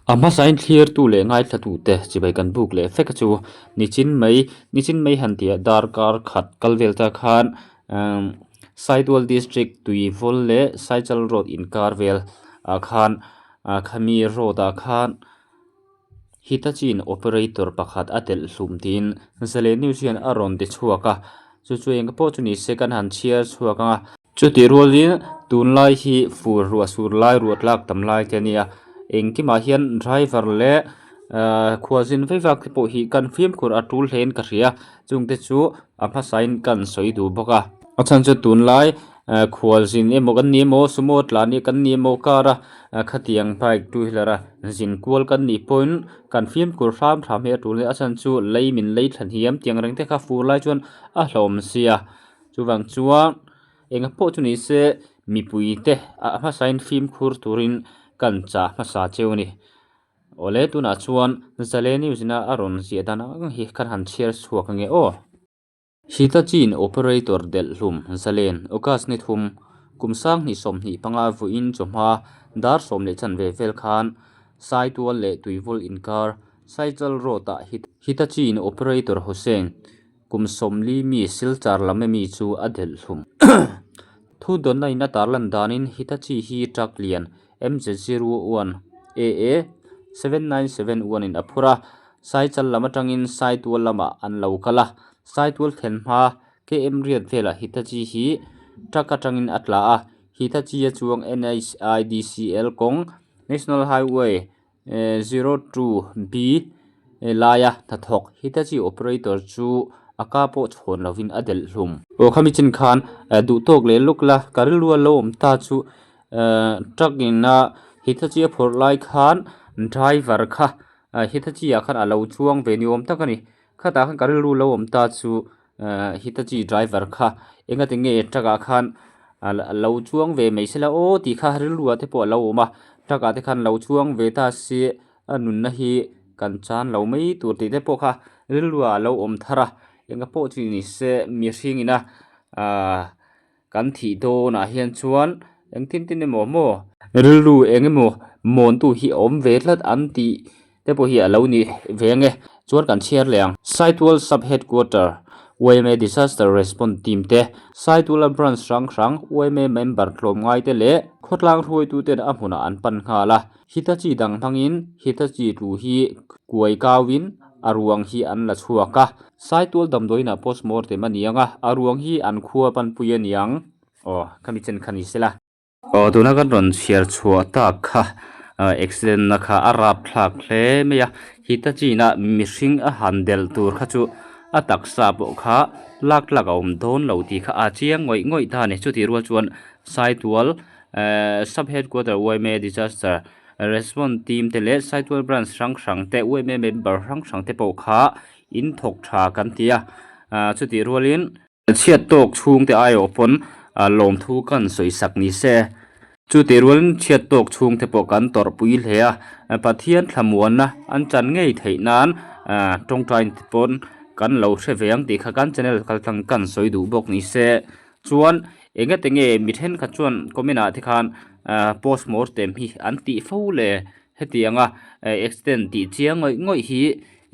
A hmasain thlirtu leh ngaithlatute chibai kan buk leh vek a chu nichin mai nichin mai han tih ah darkar khat kal vel ta khan umm Saitual district Tuivawl leh Saichal road inkar vel ah khan ah khami road ah khan Hitachi in operator pakhat a telh hlum tiin Zalen News hian a rawn ti chhuak a chu chu eng pawh chu ni se kan han chhiar chhuak ang a. Chutih rualin tunlai hi fur ruah sur lai ruah tlak tam lai te a ni a, engkimah hian driver leh ahh khualzin vei vak te pawh hi kan fimkhur a tul hlein ka hria chungte chu a hmasain kan sawi duh bawk a. A chhan chu tunlai ahh khualzin emaw kan ni emaw sumo tlan hi kan ni emaw car a khatiang bike two wheeler a zin kual kan nih pawhin kan fimkhur hram hram hi a tul a chhan chu lei min lei thla hniam tiang reng te kha fur lai chuan a hlauhawm sia. Chuvang chuan enga pawh chu ni se mipuite a hmasain fimkhur turin kan chah hmasa cheu a ni. Awle tunah chuan Zale News ina a rawn ziah dan ang hi kan han chhiar chhuak ange aw. Hitachi in operator delh hlum Zalen August ni thum kum sanghnih 25 vawiin chawhma dar 10 leh chanve vel khan Saitual leh Tuivawl inkar Saichal Road ah Hitachi in operator Hussain Kum 40 mi Silchar lam emi chu a delh hlum. Thu dawnna in a tarlan danin Hitachi hi truck lian MZ01 AA 797 in a phur a, Saichal lam atangin Saitual lamah an lo kal a, Saitual thlen hma KM riat velah Hitachi hi truck atangin a tla a, Hitachi a chuang NHIDCL kawng National Highway 02B laia hnathawk Hitachi operator chu a ka pawh chhawn lovin a delh hlum. Aw khami chin khan duh tawk leh luk la ka rilru a lo awm ta chu truck in a Hitachi a phawrh lai khan driver kha Hitachi ah khan a lo chuang ve ni awm tak a ni. Khatah khan ka rilru lo awm ta chu Hitachi driver kha engati nge truck ah khan a lo chuang ve mai sela aw tih kha rilru ah te pawh a lo awm a truck ah te khan lo chuang ve ta se a nunna hi kan chan lo mai tur tih te pawh kha rilru ah a lo awm thar a enga pawh chu ni se mihring ina ahh Kan thih dawnah hian chuan engtin tin emaw maw rilru eng emaw mawntu hi a awm ve tlat an tih te pawh hi a lo ni ve ang e. Chuan kan chhiar leh ang. Saitual Sub Headquarter yma Disaster Response Team te, Saituala Branch hrang hrang yma member tlawmngai te leh khawtlang hruaitu ten a hmunah an pan nghal a. Hitachi dang hmangin Hitachi tlu hi kuai kauin a ruang hi an la chhuak a. Saitual damdawiinah postmortem a ni ang a, a ruang hi an khua panpui a ni ang. Aw, khami chen kha ni sela. Aw, tuna kan rawn chhiar chhuah tak kha accident na kha a rap thlak hle mai a, Hitachi na mihring a han delh tur kha chu a taksa pawh kha lak tlak a awm dawn lo tih kha a chiang ngawih ngawih ta a ni. Chutih rual chuan Saitual Sub Headquarter yma Disaster Response Team te leh Saitual Branch hrang hrang te yma member hrang hrang te pawh kha in thawk tha kan ti a, chutih rualin chhiat tawk chhungte aiawh pawn lawmthu kan sawi sak ni se. Chutih rualin chhiat tawk chhungte pawh kan tawrhpui hle a, Pathian thlamuanna an chan ngei theih nan tawngtai te pawn kan lo hre ve ang tih kha kan channel kaltlang kan sawi duh bawk ni se. Chuan engati nge mi thenkhat chuan comment ah te khan postmortem hi an tih fo le Hetianga accident tih chiang ngawih ngawih hi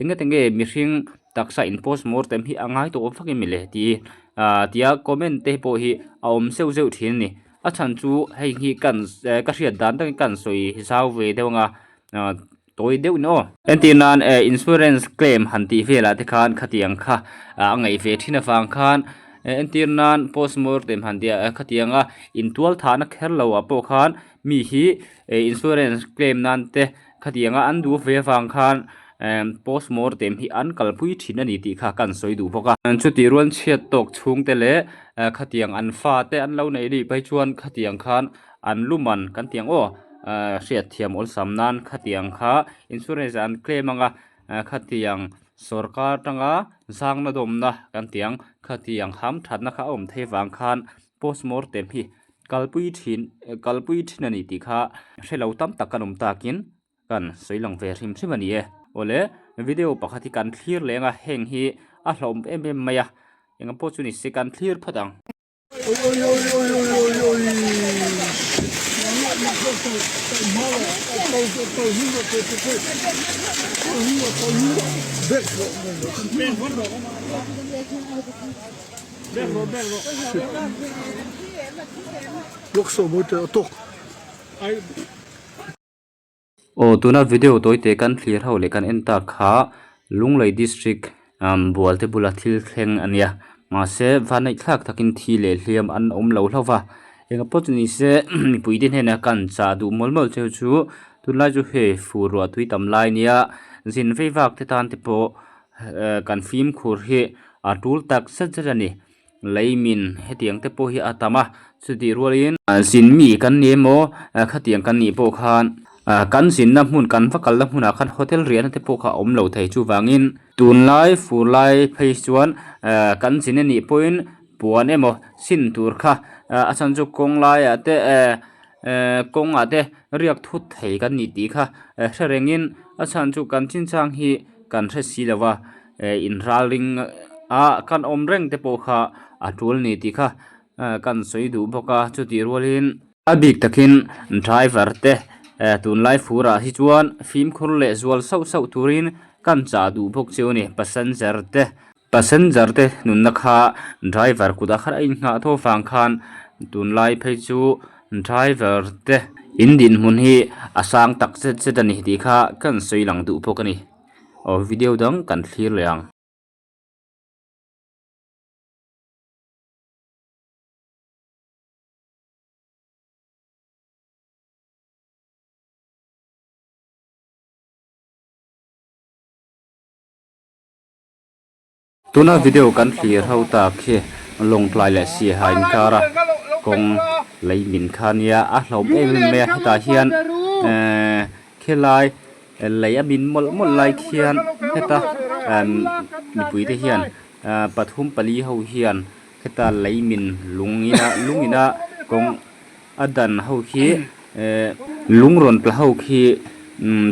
engati nge mihring taksa in postmortem hi a ngai tawh vak em le tih ah tia comment te pawh hi a awm zeuh zeuh thin a ni. A chhan chu hei hi kan ka hriat dan takin kan sawi zau ve deuh ang a ah tawi deuh in aw. Entir nan eh insurance claim han tih velah te khan khatiang kha a ngaih ve thin avang khan entir nan postmortem han tih ah khatianga intual thahna kher lo ah pawh khan mi hi insurance claim nan te khatianga an duh ve avang khan postmortem hi an kalpui thin a ni tih kha kan sawi duh bawk a. Chutih rual chhiat tawk chhung te leh khatiang an fa te an lo neih lih phei chuan khatiang khan an lu man kan ti ang aw hriatthiam awlsam nan khatiang kha insurance an claim ang a khatiang sorkar atanga zangna dawmna kan ti ang khatiang ham thatna kha a awm thei vang khan postmortem hi Kalpui thin kalpui thin a ni tih kha hre lo tam tak kan awm takin kan sawi lang ve hrim hrim a ni e. Awle video pakhat hi kan thlir leng a heng hi a hlauhawm em em mai a engah pawh chu ni se kan thlir phawt ang. Aw tuna video tawite kan thlir ho leh kan en tak kha Lunglei district umm bual te bula thil thleng a nia mahse vanneih thlak takin thi leh hliam an awm lo hlauh va eng pawh chu ni se mipui te hnenah kan chah duh mawlh mawlh cheu chu tunlai chu hei fur ruah tui tam lai nia zin vei vak te tan te pawh ehh kan fimkhur hi a tul tak zet zet a ni. Lei min hetiang te pawh hi a tam a, chutih rualin zin mi kan ni emaw khatiang kan nih pawh khan kan zinna hmun kan va kalna hmunah khan hotel riahna te pawh kha a awm lo thei chuvangin tunlai fur lai phei chuan kan zin anih pawhin puan emaw sin tur kha a chhan chu kawng laiah te kawngah te riak thut thei kan nih tih kha hre rengin a chhan chu kan chinchang hi kan hre si lo va. Inralring a kan awm reng te pawh kha a tul ni tih kha kan sawi duh bawk a chutih rualin a bik takin driver te tunlai furah hi chuan fimkhur leh zual sauh sauh turin kan chah duh bawk chu a ni passenger te passenger te nunna kha driver kutah khan a innghah tho vang khan tunlai phei chu driver te in dinhmun hi a sang tak zet zet a ni tih kha kan sawi lang duh bawk a ni. Aw video dang kan thlir leh ang. Tuna video kan thlir ho tak hi Lawngtlai leh Siaha inkara kawng lei min kha nia a hlauhawm em em mai a hetah hian ehh khilai Lei a min mawlh mawlh lai khian heta mipui te hian pathum pali ho hian heta lei min lung ina lung ina kawng a dan ho khi lung rawn tla ho khi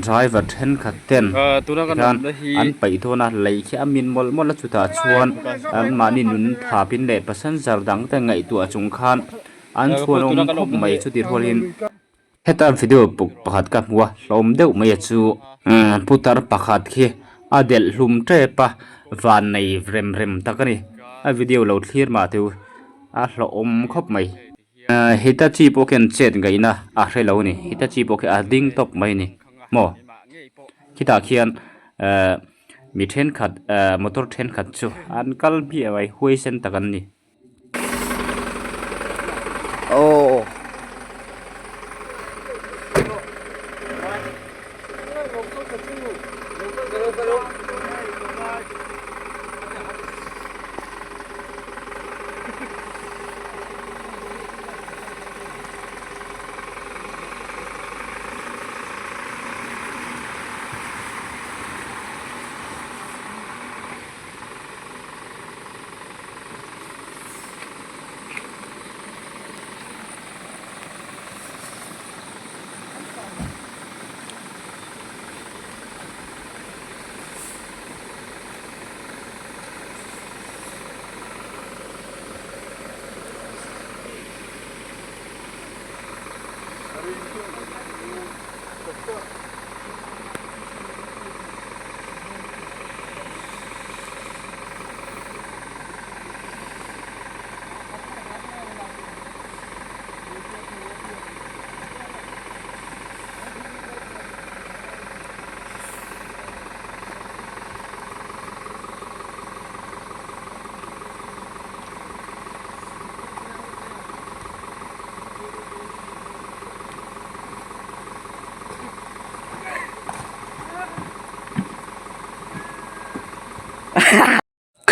driver thenkhat ten tikhan an paih dawn a lei khi a min mawlh mawlh a chutah chuan anmahni nun thapin leh passenger dang te ngaihtuah chung khan an chhuan awm khawp mai chuti rualin. Heta video pakhat ka hmu a hlawm deuh mai a chu putar pakhat khi a delh hlum tep a van nei rem rem tak a ni a video lo thlir mah teu a hlawhawm khawp mai hitachi pawh khian chet ngaihna a hre lo a ni hitachi pawh khi a ding tawp mai a ni maw khitah khian ehh mi thenkhat ehh motor thenkhat chu an kal hmiah mai huaisen tak an ni. Aw.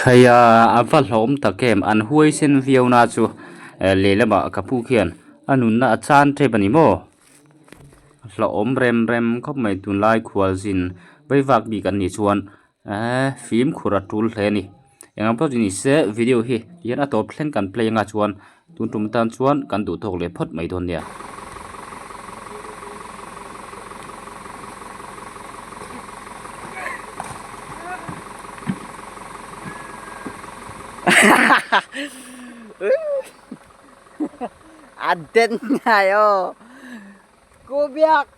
Khaia a va hlawm tak em an huaisen viau na chu lehlamah ka pu khian a nunna a chan tep a ni maw hlauhawm rem rem khawp mai tunlai khualzin vaivak bik an nih chuan eee fimkhur a tul hle a ni eng ang pawh chu ni se video hi tihian a tawp thleng kan play anga chuan tun tum tan chuan kan duh tawk leh phawt mai dawn nia. A den ngai aw. Ku Biak.